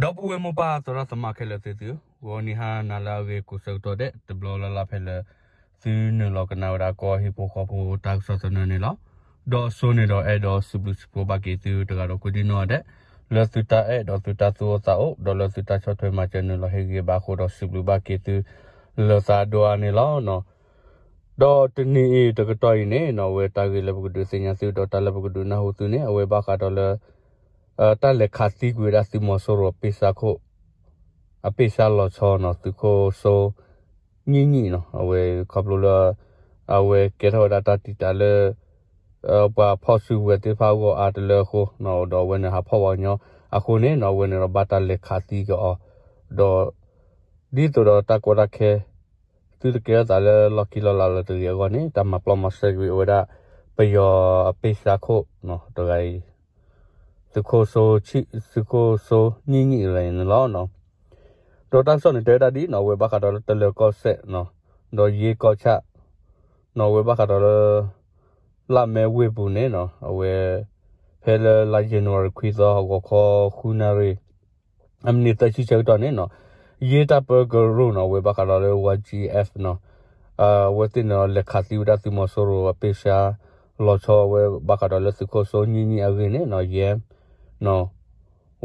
ဒီပုၢ်ဝဲၢ်မိၢ်ပၢ်သရၣ်သမါခဲလၢာ်သ့ၣ်သုဧၢ, ဂီၤနံၤဟါနၤလၢအဂ့ၤကိးဆၢကတီၢ်ဒဲး တဘျီလၢ်လၢ်ဖဲလၢ သုနုာ်လီၤကနၣ်ဝဲဒၣ်ကီၢ်ဟံၣ်ဖိဃီဖိတၢ်ကစီၣ်သနၢၣ်န့ၣ်လီၤ. ဒီးအစိန့ၣ်ဒီးအဲၣ်ဒိးစံးဘျုးစံးဖှိၣ်ဘၣ်က့ၤသုတဂၤဒီးကိးဒံနီၢ်ဒဲး လၢသုတၢ်အဲၣ်ဒီးသုတၢ်သူၣ်အိၣ်သးအိၣ် ဒီးလၢသုတၢ်ဆီၣ်ထွဲမၤစၢၤနုာ်လီၤဟ့ၣ်ဂံၢ်ဘါအဃိဒီးစံးဘျုးဘၣ်က့ၤသု လၢသးဒိၣ်အါန့ၣ်လီၤ. ဒီးတနံၤအံၤတကတီၢ်အံၤန့ၣ်နီၢ် အဝဲတၢ်ဂ့ၢ်လၢပကဒုးသ့ၣ်ညါသု ဒီးတၢ်လၢပကဒုးနၢ်ဟူသုန့ၣ် အဝဲဘၣ်ဃးဒီးလၢ တၢ်လဲၤခးသံကွံာ်ဝဲဒၣ်သုးမီၤစိရိၤအပ့ၢ်ဆါခိၣ် အပ့ၢ်ဆါလီၤဆီနီၢ် သုးခိၣ်စိ နံၣ်နံၣ်နီၢ် အဝဲခီဖျိလၢ အဝဲကဲထီၣ်ဝဲဒၣ်တၢ်တံာ်တာ်လၢ ပှၤဖီၣ်စုကဝဲၤသ့ၣ်တဖၣ်အဂီၢ်အါတလၢအဃိနီၢ် ဒီးအဝဲန့ၣ်ဟးဖီၣ်ပှၤကညီအဃိန့ၣ်နီၢ် အဝဲန့ၣ်ဒီးဘၣ်တၢ်လဲၤခးသံက့ၤအီၤ ဒီး ဒ်သိးဒီးတၢ်ကီတၢ်ခဲ သုတကဲထီၣ်သးလၢလီၢ်ခံလီၢ်လၤလၢၤတဂ့ၤအဂီၢ်န့ၣ် တၢ်မၤပျီမၤစဲကွံာ်ဝဲဒၣ် ပယီၤအပ့ၢ်ဆါခိၣ်နီၢ် တဂၤအံၤ သုးခိၣ်စိ သုးခိၣ်စိနံၣ်နံၣ်တဂၤအံၤန့ၣ်လီၤ. ဒီးတၢ်ကစီၣ်န့ၣ်တဲဝဲဒၣ်ဒ်နီၢ် အဝဲဘၣ်ဃးဒီးလၢတလၢၤကီၢ်စဲၣ်နီၢ် ဒီးယ့ကီၢ်ဆၣ်နီၢ် အဝဲဘၣ်ဃးဒီးလၢ လၢမဲဝ့ၢ်ပူၤန့ၣ်နီၢ် အဝဲ ဖဲလၢလါယနူၤအါရံၤခွံသီ ဂီၤခီဃုနၣ်ရံၣ် အမံးနံးသၢဆံဆၢကတီၢ်န့ၣ်နီၢ် ယ့တၢ်ပၢကရူၢ်နီၢ် အဝဲဘၣ်ဃးဒီးလၢ ဝါ GF နီၢ် အဝဲသ့ၣ်န့ၣ်ဒီး လဲၤခးသံဝဲဒၣ်သုးမီၤစိရိၤအပ့ၢ်ဆါ လီၤဆီ အဝဲဘၣ်ဃးဒီးလၢသုးခိၣ်စိနံၣ်နံၣ်အဂ့ၢ်န့ၣ်နီၢ် ယဲနီၢ်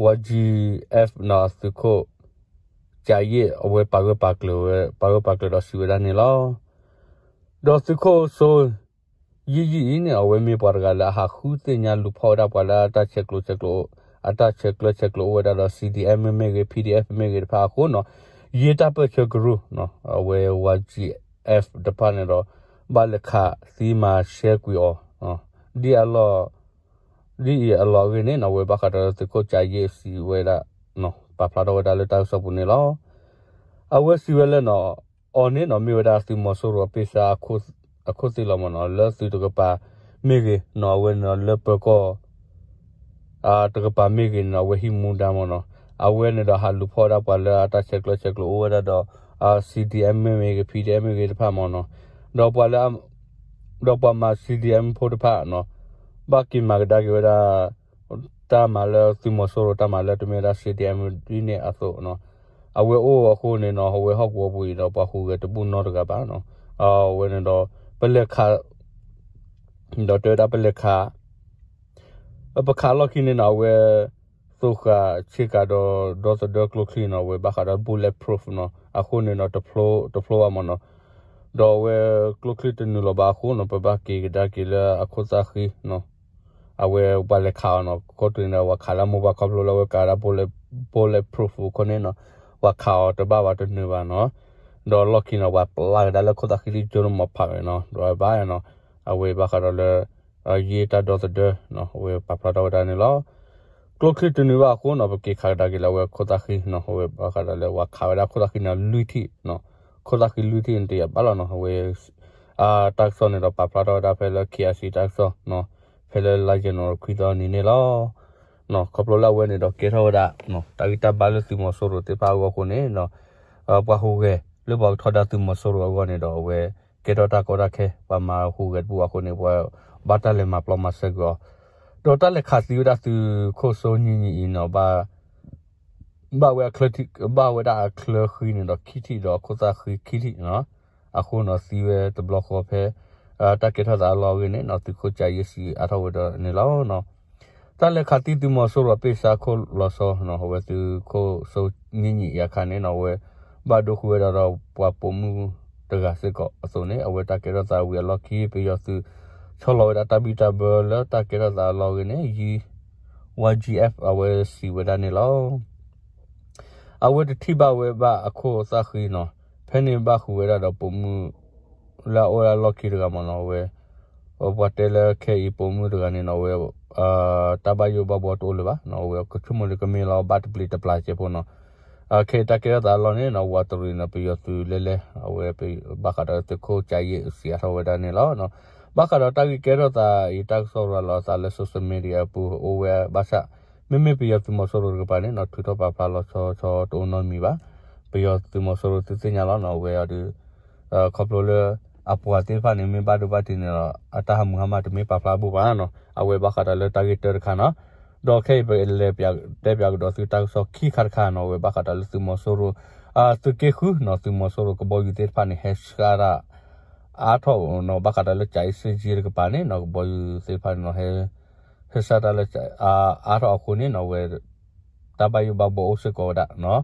ဝါ GF နီၢ် သုးခိၣ် ကးယ့ၣ် အဝဲပာ်ဂၢၢ်ပာ်ကျၢၤဝဲ ပာ်ဂၢၢ်ပာ်ကျၢၤဒီးစံးဝဲဒၣ်န့ၣ်လီၤ. ဒီးသုးခိၣ်စိ ယံာ်ယံာ်အံၤန့ၣ် အဝဲမ့ၢ်ပှၤတဂၤလၢအဟးဃုသ့ၣ်ညါလူၤဖီၣ်ဝဲဒၣ်ပှၤလၢအတၢ်ဆဲးကျိးဆဲးကျိး အတၢ်ဆဲးကျၢဆဲးကျိးအိၣ်ဝဲဒၣ်ဒီး CDM မ့ၢ်ဂ့ၤ PDF မ့ၢ်ဂ့ၤတဖၣ်အဃိနီၢ် ယ့တၢ်ပၢဆှၢကရူၢ်နီၢ် အဝဲ ဝါ GF တဖၣ်န့ၣ်ဒီး ဘၣ်လဲၤခးသံမၤရှဲကွံာ်အီၤ ဒ်အလီၢ် ဒ်အံၤအလီၢ်အဂ့ၢ်န့ၣ်နီၢ် အဝဲဘၣ်ဃးဒီးသုးခိၣ်ကးယ့ၣ်စံးဝဲဒၣ် ပာ်ဖျါထီၣ်ဝဲဒၣ်လၢတၢ်ကစီၣ်ပူၤန့ၣ်လီၤ. အဝဲစံးဝဲလၢနီၢ် အီၤန့ၣ်နီၢ် မ့ၢ်ဝဲဒၣ်သုးမီၤစိရိၤအပ့ၢ်ဆါ အခိၣ်သ့ၣ်လီၤမ့ၢ်နီၢ် လၢသုးတကပၤမ့ၢ်ဂ့ၤနီၢ် လၢပၢၤကီၢ် တကပၤမ့ၢ်ဂ့ၤန့ၣ်နီၢ် အဝဲဟံးမူဒါမ့ၢ်နီၢ် အဝဲန့ၣ်ဒီးဟးလူၤဖီၣ်ဝဲဒၣ်ပှၤလၢအတၢ်ဆဲးကျၢဆဲးကျိးအိၣ်ဝဲဒၣ်ဒီး CDM မ့ၢ်ဂ့ၤ PDF မ့ၢ်ဂ့ၤတဖၣ်မ့ၢ်နီၢ် ဒီးပှၤလၢ ဒီးပှၤမၤ CDM ဖိတဖၣ်နီၢ် ဘၣ်က့ၤမၤကဒါက့ၤဝဲဒၣ် တၢ်မၤလၢသုးမီၤစိရိၤ တၢ်မၤလၢတမ့ၢ်ဝဲဒၣ် CDM ဒ်န့ၣ်အသိးနီၢ် အဝဲအိၣ်အဃိန့ၣ်နီၢ် အဝဲဟီၣ်ကဝီၤပူၤအံၤဒီးပှၤဟူးဂဲၤတဘူၣ်နီတဂၤဘၣ်နီၢ် အဝဲန့ၣ်ဒီး ပလဲၤခး ဒီးတဲဝဲဒၣ်ပလဲၤခး ပခးလီၢ်ခံန့ၣ်နီၢ် အဝဲ သိဃာ်ဆ့ကၤဒီး ဒီသဒၢကျိချံနီၢ် အဝဲဘၣ်ဃးဒီး bullet proof နီၢ် အဃိန့ၣ်ဒီး တဖျိဘၣ်မ့ၢ်နီၢ် ဒီးအဝဲကျိချံတနုာ်လီၤဘၣ်အဃိနီၢ် ပဘၣ်က့ၤကဒါက့ၤလၢအခိၣ်သၣ်ဃံနီၢ် အဝဲပှၤလဲၤခးအီၤနီၢ် ခိၣ်တုၤန့ၣ် ပှၤခးလၢမိၢ်ပှၢ်ခီဖျိလၢအဝဲကးဒၣ် bullet bullet proof အဃိန့ၣ်နီၢ် ပှၤခးအီၤတဘၣ်ဘၣ်တနုာ်ဘၣ်နီၢ် ဒီးလီၢ်ခံနီၢ် ပှၤပျၢ်ကဒါလၢခိၣ်သၣ်ဃံလံကၠိတမီၤဖးဝဲနီၢ် ဒီးဘၣ်နီၢ် အဝဲဘၣ်ဃးဒီးလၢ ယ့ၢ်တၢ်ဒီသဒၢနီၢ် အဝဲပာ်ဖျါထီၣ်ဝဲဒၣ်န့ၣ်လီၤ. ကျိချံတနုာ်ဘၣ်အဃိနီၢ် ပက့ၤခးကဒါက့ၤလၢအဝဲခိၣ်သၣ်ဃံနီၢ် အဝဲဘၣ်ဃးဒီးလၢပှၤခးဝဲဒၣ်ခိၣ်သၣ်ဃံန့ၣ်လွံၢ်ထံၣ်နီၢ် ခိၣ်သၣ်ဃံလွံၢ်ထံၣ်န့ၣ်တယၤဘၣ်လီၤနီၢ် အဝဲ တၢ်ကစီၣ်န့ၣ်ဒီးပာ်ဖျါထီၣ်ဝဲဒၣ်ဖဲလၢ KIC တၢ်ကစီၣ်နီၢ် ဖဲလၢလါယနူၤအါရံၤခွံသီနံၤန့ၣ်လီၤ. ခီဖျိလၢအဝဲန့ၣ်ဒီးကဲထီၣ်ဝဲဒၣ် တၢ်ဂံၢ်တၢ်ဘါလၢသုးမီၤစိရိၤသ့ၣ်တဖၣ်အဂီၢ်အဃိန့ၣ် ပှၤဟူးဂဲၤလၢပှၤကထီဒါသုးမီၤစိရိၤအဂီၢ်န့ၣ်ဒီး အဝဲကဲထီၣ်တၢ်ကီတၢ်ခဲ ပှၤမၤဟူးဂဲၤတဘူၣ်အဃိန့ၣ် ပှၤဘၣ်တၢ်လဲၤမၤပျီမၤစဲကွံာ်အီၤ ဒီးတၢ်လဲၤခးသံဝဲဒၣ်သုးခိၣ်စိနံၣ်နံၣ်အံၤနီၢ် ဘၣ်ဝဲအချၢ ဘၣ်ဝဲဒၣ်အချၢဃံန့ၣ်ဒီးခံထံၣ်ဒီးအခိၣ်သၣ်ဃံခံထံၣ်နီၢ် အဃိနီၢ်သံဝဲတဘျီဃီဖဲ တၢ်ကဲထီၣ်သးအလီၢ်အဂ့ၢ်န့ၣ်နီၢ် သုးခိၣ်ကးယ့ၣ်စံးအါထီၣ်ဝဲဒၣ်န့ၣ်လီၤ. တၢ်လဲၤခးသံသုးမီၤစိရိၤအပ့ၢ်ဆါခိၣ်လီၤဆီနီၢ် အဝဲသုးခိၣ်စိနံၣ်နံၣ်အံၤအခါန့ၣ်နီၢ် အဝဲဘၣ်ဒိဃုာ်ဝဲဒၣ်ဒီးပှၤပိာ်မုၣ်တဂၤစ့ၢ်ကီးအသိးန့ၣ် အဝဲတၢ်ကဲထီၣ်သးဝံၤအလီၢ်ခံ ပယီၤသုး ဆီလီၤဝဲဒၣ်တၢ်ဘံၣ်တၢ်ဘၢလၢတၢ်ကဲထီၣ်သးအလီၢ်အဂ့ၢ်န့ၣ် ယံ ဝါ GF အဝဲစံးဝဲဒၣ်န့ၣ်လီၤ. အဝဲတထံၣ်ဘၣ်ဝဲဘၣ်အခိၣ်သၣ်ဃံနီၢ် ဖဲန့ၣ်ဘၣ်ဃုာ်ဝဲဒၣ်ဒီးပိာ်မုၣ် လၢအအိၣ်ဝဲဒၣ်လီၢ်ခံတဂၤမ့ၢ်နီၢ် အဝဲ ပှၤတဲလၢခဲအံၤပိာ်မုၣ်တဂၤန့ၣ်နီၢ် အဝဲ တၢ်ဘၣ်ယိၣ်ဘၣ်ဘှီတအိၣ်လၢၤဘၣ်နီၢ် အဝဲကဆိကမိၣ်လၢကမ့ၢ်လီၤဘၣ်တပျံၤတပျၢ်စဲးဖိနီၢ် ခဲအံၤတၢ်ကဲထီၣ်သးအလီၢ်န့ၣ်နီၢ် ဝးတရံးန့ၣ် ပယီၤသုးလဲၤလဲၤ အဝဲဘၣ်ဃးဒီးသုးခိၣ်ကးယ့ၣ်စံးအါထီၣ်ဝဲဒၣ်န့ၣ်လီၤ. ဘၣ်ဃးဒီးတၢ်ဂ့ၢ်ကဲထီၣ်သးအံၤတၢ်ကစီၣ်ရၤလီၤအသးလၢ social media အပူၤအိၣ်ဝဲဘၣ်ဆၣ် မ့မ့ၢ်ပယီၤသုးမီၤစိရိၤတကပၤန့ၣ်နီၢ် ထုးထီၣ်ပာ်ဖျါလီၤဆီဆီတအိၣ်နီတမံၤဘၣ်. ပယီၤသုးမီၤစိရိၤသုသ့ၣ်ညါလီၤနီၢ် အဝဲအီၤဒီး ခီဖျိလၢ အပှၤသ့ၣ်တဖၣ်န့ၣ် မ့ၢ်ဘၣ်ဒိဘၣ်ထံးန့ၣ်ဒီး အတၢ်ဟးမုၢ်ဟါမၢ်တမ့ၢ်ပာ်ဖျါဘူၣ်ဘၣ်နီၢ် အဝဲဘၣ်ဃးဒီးလၢတၢ်ဂ့ၢ်တၢတခါနီၢ် ဒီးခဲအံၤပလဲၤတဲပၠးကဒီးသုတၢ်ကစီၣ်ခံခါတခါနီၤ အဝဲဘၣ်ဃးဒီးလၢသုးမီၤစိရိၤ သုးက့ဃုနီၤ သုးမီၤစိရိၤကဘီယူၤသ့ၣ်တဖၣ်န့ၣ် ဟဲစှၤတၢ် အါထီၣ်နီၤ ဘၣ်ဃးဒီးလၢကၠၤအ့စ့ကၠံတကပၤန့ၣ်နီၤ ကဘီယူၤသ့ၣ်တဖၣ်န့ၣ်နီၤ ဟဲ ဟဲစှၤတၢ်လၢ အါထီၣ်အဃိန့ၣ်နီၤ အဝဲ တၢ်ဘၣ်ယိၣ်ဘၣ်ဘှီအိၣ်စ့ၢ်ကီးဝဲဒၣ်နီၤ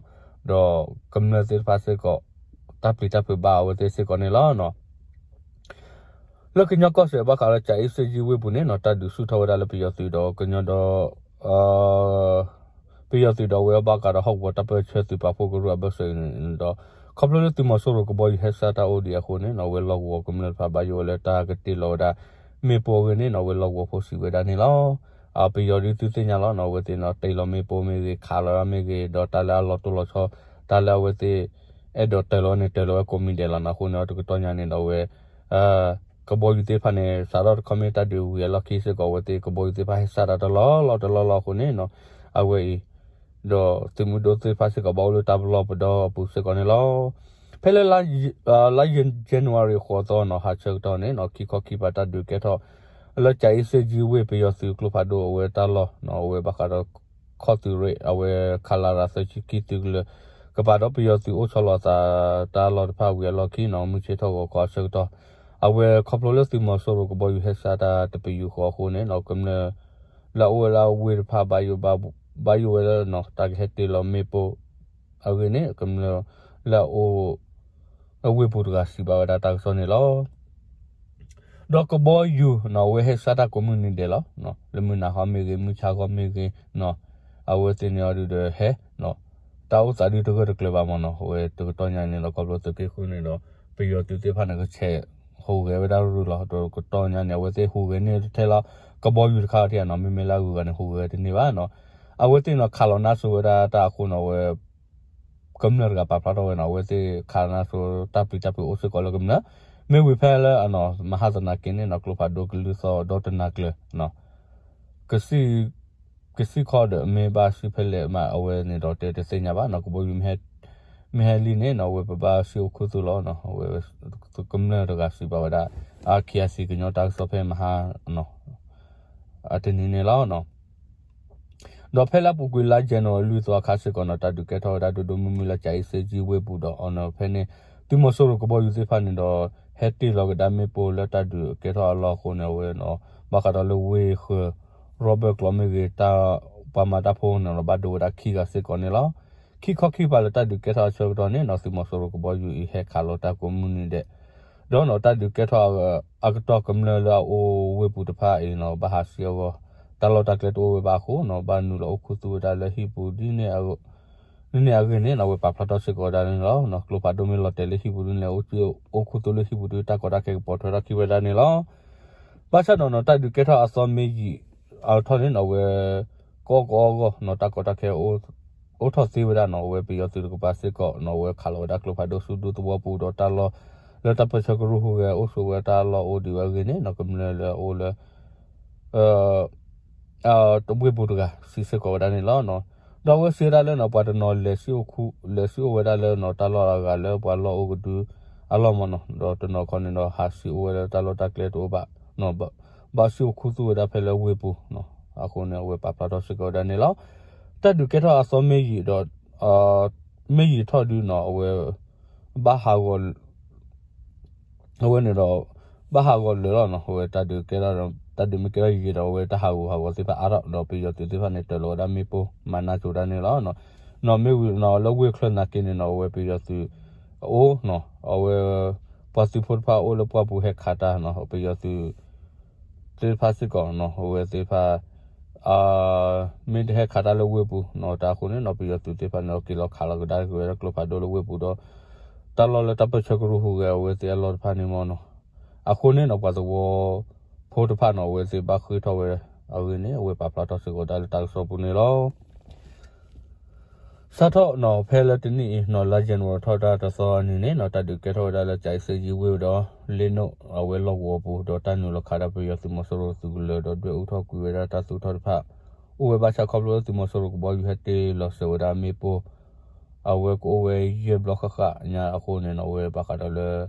ဒီးကမျၢၢ်သ့ၣ်တဖၣ်စ့ၢ်ကီး တၢ်ပျံၤတၢ်ဖုးဘၣ်အဝဲသ့ၣ်စ့ၢ်ကီးန့ၣ်လီၤ. လၢကညီကီၢ်စဲၣ်ဘၣ်ဃးလၢကၠၤအ့စ့ကၠံဝ့ၢ်ပူၤန့ၣ်နီၤ တၢ်ဒုးဆူၣ်ထီၣ်ဝဲဒၣ်လၢပယီၤသုးဒီးကညီဒီး ပယီၤသုးဒီးအဝဲဘၣ်ဃးဒီးဟီၣ်ကဝီၤတၢ်ပၢၢ်ဆၢသုးပာ်ဖှိၣ်ကရူၢ်အဘၢၣ်စၢၤန့ၣ်ဒီး ခီဖျိလၢသုးမီၤစိရိၤကဘီယူၤဟဲစှၤတၢ်အိၣ်ဒံးအဃိန့ၣ်နီၤ အဝဲလီၢ်ကဝီၤကမျၢၢ်တဖၣ်ဘၣ်ယိၣ်ဝဲလၢတၢ်ကတ့လီၤဝဲဒၣ် မ့ၣ်ပိၢ်အဂ့ၢ်န့ၣ်နီၤ အဝဲလီၢ်ကဝီၤဖိစံးဝဲဒၣ်န့ၣ်လီၤ. ပယီၤဒုးသုသ့ၣ်ညါလီၤနီၤ အဝဲသ့ၣ်နီၤ တ့လီၤမ့ၣ်ပိၢ်မ့ၢ်ဂ့ၤ ခးလီၤမ့ၢ်ဂ့ၤ ဒီးတၢ်လၢအလီၤတိၢ်လီၤဆီ တၢ်လၢအဝဲသ့ၣ် အဲၣ်ဒိးတ့လီၤန့ၣ် တ့လီၤဝဲကိးမံၤဒဲးလီၤနီၤ အဃိန့ၣ် တကတီၢ်ညါန့ၣ်ဒီးအဝဲ ကဘီယူၤသ့ၣ်တဖၣ်န့ၣ် စးထီၣ်တခီမ့ၢ်တၢ်ဒုးဝံၤအလီၢ်ခံစ့ၢ်ကီး အဝဲသ့ၣ်ကဘီယူၤသ့ၣ်တဖၣ်ဟဲစှၤတၢ်တလီၢ်လီၢ်တလီၢ်လီၢ်အဃိန့ၣ်နီၤ အဝဲအံၤ ဒီးသုးမုၢ်ဒိၣ်သ့ၣ်တဖၣ်စ့ၢ်ကီး ဘၣ်အိၣ်လၢတၢ်ပလီၢ်ပဒီအပူၤစ့ၢ်ကီးန့ၣ်လီၤ. ဖဲလၢ လါယနူၤအါရံၤဃိးသီနီၤ ဟါဆၢကတီၢ်န့ၣ်နီၤ ခံခီခံပၤတၢ်ဒုးကဲထီၣ် လၢကၠၤအ့စ့ကၠံဝ့ၢ် ပယီၤသုးကျိဖးဒိၣ်အဝဲတၢ်လီၢ်နီၤ အဝဲဘၣ်ဃးဒီး ခီၣ်သုးရ့ၣ် အဝဲ ခလရ သၢဆံခံသုးကလၢၤ ကပၤဒီးပယီၤသုးအိၣ်ဆီလီၤအသးတၢ်လီၢ်တဖၣ်ဝံၤအလီၢ်ခံနီၤ မုၢ်ဆ့ၣ်ထီၣ်ဂီၤခီအဆၢကတီၢ် အဝဲခီဖျိလၢသုးမီၤစိရိၤကဘီယူၤဟဲစှၤတၢ်တပယူာ်ဃီအဃိန့ၣ်နီၤ ကမျၢၢ် လၢအအိၣ်ဝဲလၢအဝ့ၢ်တဖၣ် ဘၣ်ယိၣ်ဝဲလၢနီၤ တၢ်ကဟဲတ့လီၤမ့ၣ်ပိၢ် အဂ့ၢ်န့ၣ် ကမျၢၢ် လၢအအိၣ် အဝ့ၢ်ပူၤတဂၤစံးဘၣ်ဝဲဒၣ်တၢ်ကစီၣ်န့ၣ်လီၤ. ဒီးကဘီယူၤနီၤ အဝဲဟဲစှၤတၢ်ကိးမုၢ်နံၤဒဲးလီၤ. လၢမုၢ်နၤခီမ့ၢ်ဂ့ၤ မုၢ်ဆါခီမ့ၢ်ဂ့ၤနီၤ အဝဲသ့ၣ်န့ၣ်အီၤဒုးဒီးဟဲနီၤ တၢ်အိၣ်သးဒုးတဂၢၢ်တကျၢၤဘၣ်မ့ၢ်နီၤ အဝဲတကတီၢ်ညါန့ၣ်ဒီး ခီဖျိသုးက့ဃုန့ၣ်ဒီး ပယီၤသုးသ့ၣ်တဖၣ်န့ၣ် ကဆဲးဟူးဂဲၤဝဲဒၣ်ရုၢ်လီၤ. ဒီးတကတီၢ်ညါန့ၣ် အဝဲသ့ၣ်ဟူးဂဲၤန့ၢ်ထဲလီၤ ကဘီယူၤတခါအံၤနီၤ မ့မ့ၢ်လၢအဂုၤအဂၤန့ၣ် ဟူးဂဲၤတန့ၢ်ဘၣ်နီၤ အဝဲသ့ၣ်နီၤ ခးလီၤနါစိၤဝဲဒၣ်တၢ်အဃိနီၤ အဝဲ ကမျၢၢ်တဂၤပာ်ဖျါထီၣ်ဝဲနီၤ အဝဲသ့ၣ်ခးလီၤနါစိၤ တၢ်ပျံၤတၢ်ဖုးအိၣ်စ့ၢ်ကီးလၢကမျၢၢ် မ့ၢ်ဝံၤဖဲလၢအနီၤ မဟါသနာ်က့န့ၣ်နီၤ ကျိဖးဒိၣ်ကလုၢ်သီၣ်ဒီတနၤကျၢၤ ကစံၣ်ခီဒီးမ့ၢ်ဘၣ်စံၣ်ဖဲလဲၣ်မး အဝဲန့ၣ်ဒီးတဲတသ့ၣ်ညါဘၣ်နီၤ ကဘီယူၤ မ့ၢ်ဟဲလံန့ၣ်နီၤ အဝဲပဘၣ်စံၣ်အိၣ်ခူသူၣ်လီၤ. အဝဲ ကမျၢၢ်တဂၤစံးဘၣ်ဝဲဒၣ် အ ခ့ၣ်အဲၣ်စံၣ် ကညီတၢ်ကစီၣ်ဖဲမဟါ အတနံၤန့ၣ်လီၤ. ဒီးဖဲလၢအပူၤကွံာ်လါယနူၤအါရံၤလွံၢ်သီအခါစ့ၢ်ကီးနီၤ တၢ်ဒုးကဲထီၣ်ဝဲဒၣ်ဒိၣ်ဒိၣ်မုၢ်မုၢ်လၢကၠၤအ့စ့ကၠံဝ့ၢ်ပူၤဒီးအီၤနီၤ ဖဲန့ၣ် သုးမီၤစိရိၤကဘီယူၤသ့ၣ်တဖၣ်န့ၣ်ဒီး ဟဲတ့ၢ်လီၤကဒါမ့ၣ်ပိၢ်လၢတၢ်ဒုးကဲထီၣ်အလီၢ်အဃိန့ၣ် အဝဲနီၤ ဘၣ်ဃးဒီးလၢဝ့ၢ်ဃၢၤ ရီဘၢၣ်ကျိးမ့ၢ်ဂ့ၤ တၢ်ပှၤမၤတၢ်ဖိန့ၣ်ဒီး ဘၣ်ဒိဝဲဒၣ်ခံဂၤစ့ၢ်ကီးန့ၣ်လီၤ. ခံခီခံပၤလၢတၢ်ဒုးကဲထီၣ်အဆၢကတီၢ်န့ၣ်နီၤ သုးမီၤစိရိၤကဘီယူၤအံၤဟဲခးလီၤတၢ်ကိးမုၢ်နံၤဒဲး ဒီးနီၤ တၢ်ဒုးကဲထီၣ်အကတီၢ်ကမျၢၢ်လၢအအိၣ်ဝ့ၢ်ပူၤတဖၣ်အံၤနီၤ ဘၣ်ဟးဆှဲးအဂီၢ် တၢ်လီၢ်တၢ်ကျဲတအိၣ်ဝဲဘၣ်အဃိနီၤ ဘၣ်နုာ်လီၤအိၣ်ခူသူၣ်ဝဲဒၣ်လၢဟံၣ်ပူၤဒ်န့ၣ်အဂ့ၢ်န့ၣ် အဝဲပာ်ဖျါထီၣ်စ့ၢ်ကီးဝဲဒၣ်န့ၣ်လီၤ. ကျိဖးဒိၣ်မ့ၢ်လီၤတဲာ်လၢဟံၣ်ပူၤဒ်န့ၣ် အိၣ်ခူသူၣ်လၢဟံၣ်ပူၤဒ် တၢ်ကီတၢ်ခဲကပိာ်ထွဲထီၣ်ခံဝဲဒၣ်န့ၣ်လီၤ. ဘၣ်ဆၣ်ဒီးနီၤ တၢ်ဒုးကဲထီၣ်အသီမ့ၢ်ယံာ်အထီၣ်န့ၣ်နီၤ အဝဲ ကအီၣ်ကအီအဂီၢ်နီၤ တၢ်ကီတၢ်ခဲ အိၣ်ထီၣ်သ့ဝဲဒၣ်နီၤ အဝဲပယီၤသုးတကပၤစ့ၢ်ကီးနီၤ အဝဲခးလီၤဝဲဒၣ်ကျိဖးဒိၣ်ဆူဒူသဝီပူၤဒီးတၢ်လီၢ်လၢတၢ်ပၢဆှၢကရူၢ်ဟူးဂဲၤအိၣ်ဆိးဝဲတၢ်လီၢ်အိၣ်ဒံးဝဲအဂ့ၢ်န့ၣ်နီၤ ကမျၢၢ်လၢအအိၣ်လၢ ဝ့ၢ်ပူၤတဂၤ စံးစ့ၢ်ကီးဝဲဒၣ်န့ၣ်လီၤ. ဒီးအဝဲစံးဝဲဒၣ်လၢနီၤ ပှၤတနီၤလဲၤစံၣ်အိၣ်ခူ လဲၤစံၣ်အိၣ်ဝဲဒၣ်လၢနီၤ တၢ်လီၢ်အဂၤလၢပှၤလီၢ်အိၣ်ကဒုအလီၢ်မ့ၢ်နီၤ ဒီးတနီၤခီန့ၣ်ဒီး ဟးစံၣ်အိၣ်ဝဲလၢတၢ်လီၢ်တၢ်ကျဲတအိၣ်ဘၣ် ဘၣ်စံၣ်အိၣ်ခူသူၣ်ဝဲဒၣ်ဖဲလၢဝ့ၢ်ပူၤနီၤ အဃိန့ၣ် အဝဲပာ်ဖျါထီၣ်စ့ၢ်ကီးဝဲဒၣ်န့ၣ်လီၤ. တၢ်ဒုးကဲထီၣ်အသီမ့ၢ်ယံာ်ဒီး မ့ၢ်ယံာ်ထီၣ်ဒုနီၤ အဝဲ ဘၣ်ဟးဂီၤ အဝဲန့ၣ်ဒီး ဘၣ်ဟးဂီၤလၢာ်လီၤနီၤ အဝဲတၢ်ဒုးကဲထီၣ် တၢ်ဒုးမ့ၢ်ကဲထီၣ်ယံာ်ဒီး အဝဲတၢ်ဟးဂူာ်ဟးဂီၤသ့ၣ်တဖၣ်အါထီၣ် ဒီးပယီၤသုးသ့ၣ်တဖၣ်န့ၣ် တၢၤလီၤဝဲဒၣ်မ့ၣ်ပိၢ် မၤနၢၤကၠိၤဒၣ်န့ၣ်လီၤ. နီၤမ့ၢ်ဝံၤနီၤ လၢဝ့ၢ်ချၢနာ်က့န့ၣ်နီၤ အဝဲပယီၤသုး အအိၣ်နီၤ အဝဲ ပှၤသုးဖိတဖၣ်အိၣ်လၢပှၢ်ပူၤဟဲခးတၢ်နီၤ ပယီၤသုး သ့ၣ်တဖၣ်စ့ၢ်ကီးနီၤ အဝဲသ့ၣ်တဖၣ် မ့ၢ်တဟဲခးတၢ်လၢဝ့ၢ်ပူၤနီၤ တၢ်အဃိန့ၣ်နီၤ ပယီၤသုးသ့ၣ်တဖၣ်န့ၣ် က့ၤလီၤခးလီၤကဒါက့ၤဝဲဒၣ်ကျိဖးဒိၣ်လၢဝ့ၢ်ပူၤဒီး တၢ်လီၢ်လၢတၢ်ပၢဆှၢကရူၢ်ဟူးဂဲၤအဝဲသ့ၣ်အလီၢ်တဖၣ်န့ၣ်မ့ၢ်နီၤ အဃိန့ၣ်နီၤ ပှၤသဝီဖိတဖၣ်နီၤ အဝဲသ့ၣ်ဘၣ်ဃ့ၢ်ထီၣ်ဝဲအဂ့ၢ်န့ၣ် အဝဲပာ်ဖျါထီၣ်စ့ၢ်ကီးဒၣ်လၢတၢ်ကစီၣ်ပူၤန့ၣ်လီၤ. စးထီၣ်နီၤ ဖဲလၢတနံၣ်အံၤနီၤ လါယနူၤအါရံၤထီၣ်တၢ်တသီအနံၤန့ၣ်နီၤ တၢ်ဒုးကဲထီၣ်ဝဲဒၣ်လၢကၠၤအ့စ့ကၠံဝ့ၢ်ဒီး လ့နိၣ်အဝဲလီၢ်ကဝီၤပူၤ ဒီးတၢ်နုာ်လီၤခးဒၣ်ပယီၤသုးမီၤစိရိၤသုးကလၢၤဒီး ဒွဲၣ်အူထီၣ်ကွံာ်ဝဲဒၣ်တၢ်သူၣ်ထီၣ်တဖၣ် အိၣ်ဝဲဘၣ်ဆၣ် ခီဖျိလၢသုးမီၤစိရိၤကဘီယူၤဟဲတ့ၢ်လီၤစၢၤဝဲဒၣ်မ့ၣ်ပိၢ် အဝဲကအိၣ်ဝဲယဲၢ်ဘျီဃၣ်ဃၣ်ညါအဃိန့ၣ်နီၤ အဝဲဘၣ်ဃးဒီးလၢ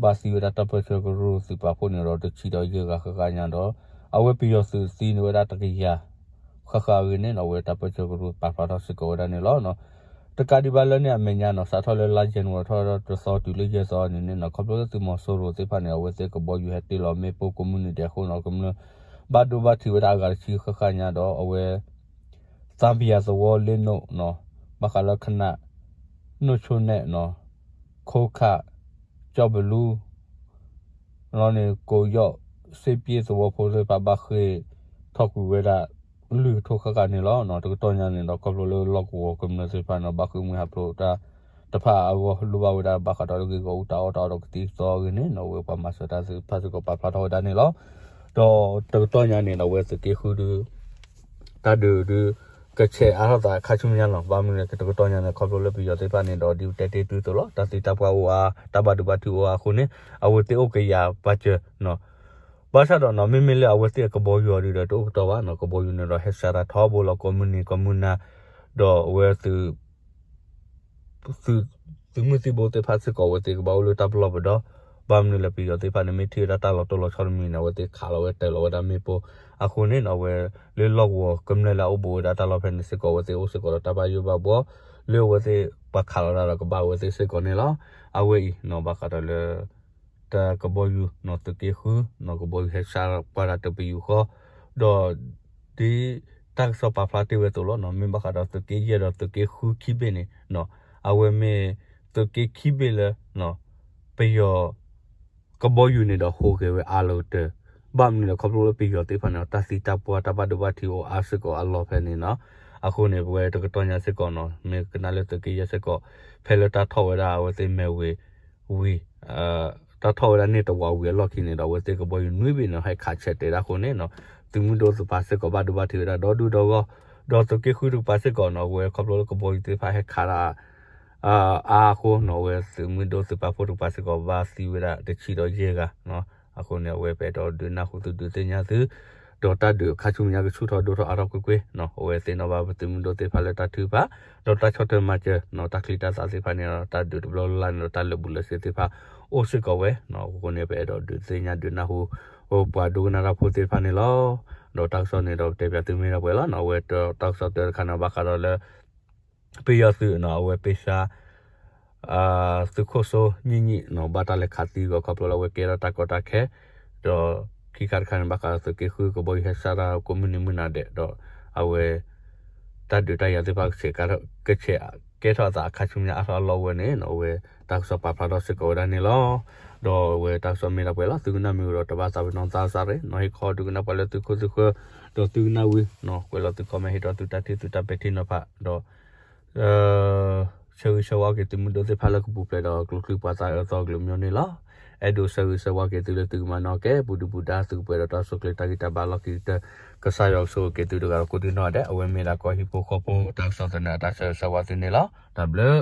ဘၣ်သံဝဲဒၣ်တၢ်ပၢဆှၢကရူၢ်သုးပာ်ဖှိၣ်န့ၣ်ဒီး တဆံဒီးယဲၢ်ဂၤဃၣ်ဃၣ်ညါဒီး အဝဲပယီၤသုးသံန့ၢ်ဝဲဒၣ်တကယၤ ဃၣ်ဃၣ်အဂ့ၢ်န့ၣ်နီၤ အဝဲတၢ်ပၢဆှၢကရူၢ်ပာ်ဖျါထီၣ်စ့ၢ်ကီးဝဲဒၣ်န့ၣ်လီၤ. တကးဒံးဘၣ်လၢန့ၣ်အမဲာ်ညါနီၤ စးထီၣ်လၢလါယနူၤအါရံၤထီၣ်တသီတုၤလၢယဲၢ်သီန့ၣ်န့ၣ်နီၤ ခီဖျိလၢသုးမီၤစိရိၤသ့ၣ်တဖၣ်န့ၣ် အဝဲသ့ၣ်ကဘီယူၤဟဲတ့ၢ်လီၤမ့ၣ်ပိၢ်ကိးမုၢ်နံၤဒဲးအဃိနီၤ ကမျၢၢ်ဘၣ်ဒိဘၣ်ထံးဝဲဒၣ်အဂၤတဆံဃၣ်ဃၣ်ညါဒီးအဝဲ သံပယၤသဝီလ့နိးနီၤ ဘၣ်ဃးလၢခနၣ် နိၣ်ဆိနဲၣ်နီၤ ခိခၣ် ကၠီၣ်ပလူ လီၤန့ၣ် ကိးယီၣ်စ့ပျ့သဝီဖိသ့ၣ်တဖၣ်ဘၣ်ဃ့ၢ်ထီၣ်ကွံာ်ဝဲဒၣ် လွံၢ်ကထိဃၣ်ဃၣ်န့ၣ်လီၤ. တကတီၢ်ညါန့ၣ်ဒီး ခီဖျိလၢလီၢ်ကဝီၤကမျၢၢ်သ့ၣ်တဖၣ်န့ၣ် ဘၣ်ဃ့ၢ်မှံဟးဖျိးတၢ်တဖၣ်အဂီၢ် လိၣ်ဘၣ်ဝဲဒၣ်ဘၣ်ဃးဒီးလၢဂ့ၢ်ဂီၢ်အူတၢ်အီၣ်တၢ်အီဒီးကသံၣ်ကသီအဂ့ၢ်န့ၣ်နီၤ အဝဲပှၤမၤစၢၤတၢ်သ့ၣ်တဖၣ်စ့ၢ်ကီးပာ်ဖျါထီၣ်ဝဲဒၣ်န့ၣ်လီၤ. ဒီးတကတီၢ်ညါန့ၣ်ဒီး အဝဲသုးက့ဃုဒု တၢ်ဒုးဒု ကဆဲးအါထီၣ်သးခါဆူညါလီၤ. ဘၣ်မနုၤလဲၣ် တကတီၢ်ညါန့ၣ် ခီဖျိလၢပယီၤသ့ၣ်တဖၣ်န့ၣ်ဒီး ဒ်ပတဲတ့ၢ်သုသိးလီၤ တၢ်သံတၢ်ပှၢ်အိၣ်အါ တၢ်ဘၣ်ဒိဘၣ်ထံးအိၣ်အါအဃိန့ၣ် အဝဲသ့ၣ်အိၣ်ကယာ်ပာ်စၢၤနီၤ ဘၣ်ဆၣ်ဒီးနီၤ မ့မ့ၢ်လၢအဝဲသ့ၣ်အကဘီယူၤအီၤဒုဒီး တအိၣ်ကတီၤဘၣ်နီၤ ကဘီယူၤန့ၣ်ဒီး ဟဲစးတၢ်ထီဘိလီၤ ကိးမုၢ်နံၤကိးမုၢ်နၤ ဒီးအဝဲ သုးမုၢ်သံၣ်ဘိသ့ၣ်တဖၣ်စ့ၢ်ကီး အဝဲသ့ၣ်ကဘၣ်အိၣ်လၢတၢ်ပလီၢ်ပဒီ, ဘၣ်မနုၤလဲၣ်ပယီၤသ့ၣ်တဖၣ်န့ၣ် မ့ၢ်ထံၣ်ဝဲဒၣ်တၢ်လီၤတိၢ်လီၤဆီတမံၤန့ၣ် အဝဲသ့ၣ်ခးလီၤဝဲတၢ်လီၤဝဲဒၣ်မ့ၣ်ပိၢ်အဃိန့ၣ် အဝဲလၢလီၢ်ကဝီၤကမျၢၢ်လၢအအိၣ်ဘူးဝဲဒၣ်တၢ်လီၢ်ဖဲန့ၣ်စ့ၢ်ကီး အဝဲသ့ၣ်အိၣ်စ့ၢ်ကီးဒီးတၢ်ဘၣ်ယိၣ်ဘၣ်ဘှီ လၢအဝဲသ့ၣ်ပှၤခးလီၤတၢ်ဒီးကဘၣ်ဝဲသ့ၣ်စ့ၢ်ကီးန့ၣ်လီၤ. အဝဲအံၤ ဘၣ်ဃးဒီးလၢ တၢ်ကဘီယူၤနီၤ သုးက့ဃုနီၤ ကဘီယူၤဟဲစးပှၤဒၣ်တပယူာ်ဃီ, ဒီးဒ်တၢ်ကစီၣ်ပာ်ဖျါတ့ၢ်ဝဲအသိးလီၤနီၤ မ့ၢ်ဘၣ်ဃးဒီးသုးက့ယဲၢ်ဒီးသုးက့ဃုခံဘ့ၣ်န့ၣ်နီၤ အဝဲမ့ၢ်သုးက့ခံဘ့ၣ်လၢ ပယီၤ ကဘီယူၤန့ၣ်ဒီးဟူးဂဲၤဝဲအါလီၤကတၢၢ်, ဘၣ်မနုၤလဲၣ်ခီဖျိလၢပယီၤသ့ၣ်တဖၣ်န့ၣ် တၢ်သံတၢ်ပှၢ်တၢ်ဘၣ်ဒိဘၣ်ထံးအိၣ်အါစ့ၢ်ကီးအလီၢ်ဖဲန့ၣ်နီၤ, အဃိန့ၣ် ပဝဲတကတီၢ်ညါစ့ၢ်ကီးနီၤ မ့ၢ်ကနၣ်လၢသုးက့ယဲၢ်စ့ၢ်ကီး ဖဲလၢတၢ်ထီၣ်ဝဲဒၣ်အဝဲသ့ၣ်မဲာ်ဝ့ၤ ဝံၤ တၢ်ထီၣ်ဝဲဒၣ်န့ၢ်တဝာ်ဝံၤအလီၢ်ခံန့ၣ်ဒီး အဝဲသ့ၣ်ကဘီယူၤနွံဘ့ၣ်န့ၣ် ဟဲခးဆဲးတဲာ်ဒၣ်အဃိန့ၣ်နီၤ, သုးမုၢ်ဒိၣ်သ့ၣ်တဖၣ်စ့ၢ်ကီးဘၣ်ဒိဘၣ်ထံးဝဲဒၣ်ဒီဒူၣ်ဒီဂီၢ်, ဒီးသုးက့ဃုတကပၤစ့ၢ်ကီးနီၤ အဝဲခီဖျိလၢကဘီယူၤသ့ၣ်တဖၣ်ဟဲခးဒၣ် အါအဃိနီၤ အဝဲသုးမုၢ်ဒိၣ်သ့ၣ်တဖၣ်ဖိတကပၤစ့ၢ်ကီးဘၣ်သံဝဲဒၣ်တဆံဒီးယဲၢ်ဂၤ, အဃိန့ၣ် အဝဲပအဲၣ်ဒိးဒုးနၢ်ဟူသုဒုးသ့ၣ်ညါသု ဒီးတၢ်ဒုးခါဆူညါကဆူၣ်ထီၣ်ဒိၣ်ထီၣ်အါထီၣ်ကွ့ၢ်ကွ့ၢ်နီၤ, အဝဲသ့ၣ်နီၣ်ဘၣ်ပသုးမုၢ်ဒိၣ်သ့ၣ်တဖၣ်လၢတၢ်ထုကဖၣ်, ဒီးတၢ်ဆီၣ်ထွဲမၤစၢၤနီၤ တၢ်ချံတၢ်သၣ်သ့ၣ်တဖၣ်န့ၣ်ဒီး တၢ်ဒုးတဘျီလၢ်လၢ်န့ၣ်ဒီး တၢ်လၢာ်ဘူၣ်လၢာ်စ့ၤသ့ၣ်တဖၣ်အိၣ်စ့ၢ်ကီးဝဲနီၤ, အဃိန့ၣ် ပအဲၣ်ဒိးဒုးသ့ၣ်ညါဒုးနၢ်ဟူ ပှၤဒိကနၣ်တၢ်ဖိသ့ၣ်တဖၣ်န့ၣ်လီၤ. ဒီးတၢ်ကစီၣ်န့ၣ်ဒီး ပတဲပၠးသုမ့ၢ်ဒၣ်ပှဲၤလီၤနီၤ, အဝဲတၢ်ကစီၣ်တၢတခါန့ၣ် ဘၣ်ဃးဒီးလၢ ပယီၤသုးနီၤ အဝဲပ့ၢ်ဆါ သုးခိၣ်စိနံၣ်နံၣ်နီၤ ဘၣ်တၢ်လဲၤခးသံဂီၤခီဖျိလၢအဝဲကဲထီၣ်တၢ်ကီတၢ်ခဲ, ဒီးခံခါတခါန့ၣ် ဘၣ်ဃးဒီးသုးက့ဃုကဘီယူၤဟဲစးတၢ်ကိးမုၢ်နံၤမုၢ်နၤဒဲးဒီး အဝဲ တၢ်ဒုးတၢ်ယၤသ့ၣ်တဖၣ်ကဆဲး ကဆဲးကဲထီၣ်အသးအခါဆူညါအါထီၣ်အလီၢ်ဝဲန့ၣ်နီၤ အဝဲတၢ်ကစီၣ်ပာ်ဖျါထီၣ်စ့ၢ်ကီးဝဲဒၣ်န့ၣ်လီၤ. ဒီးအဝဲတၢ်ကစီၣ်မ့ၢ်ဒၣ်ပှဲၤလီၤ သုကနၣ်မ့ၢ်ဝံၤဒီး တဘၣ်သးပ့ၤနီၣ်သးစၢ်ရ့ၣ်နီၤ ဟ့ၣ်ခီဒုးကနၣ်ပှၤလၢသုခိၣ်သုဃၢၤ ဒီးသုကနၣ်ဝံၤနီၤ ကွဲးလီၤသု comment ဟ့ၣ်ဒီးသုတၢ်ထံၣ်သုတၢ်ပဲာ်ထံနီၤဖးဒီး ဆၢဂ့ၤဆၢဝါက့ၤသုးမုၢ်ဒိၣ်သ့ၣ်တဖၣ်လၢကပူၤဖျဲးဒီးကျိချံမျိာ်သၣ်အၢသီကလုာ်မၠိန့ၣ်လီၤ. အဲၣ်ဒိးဆၢဂ့ၤဆၢဝါက့ၤသုလၢသုကမၤနၢၤကဲ ပူၤဒုၣ်ပူၤဒါ သုကပှဲၤဒီးတၢ်အိၣ်ဆူၣ်အိၣ်ချ့တၢ်ဂံၢ်တၢ်ဘါလီၢ်ခံကတၢၢ် ကစၢ်ယွၤကဆိၣ်ဂ့ၤက့ၤသုတဂၤဒီးကိးဒံနီၢ်ဒဲး အဝဲမ့ၢ်ဒၣ်ကီၢ်ဟံၣ်ဖိဃီဖိတၢ်ကစီၣ်သနၢၣ်အတၢ်ဆၢဂ့ၤဆၢဝါသုန့ၣ်လီၤ. တၢ်ဘျုး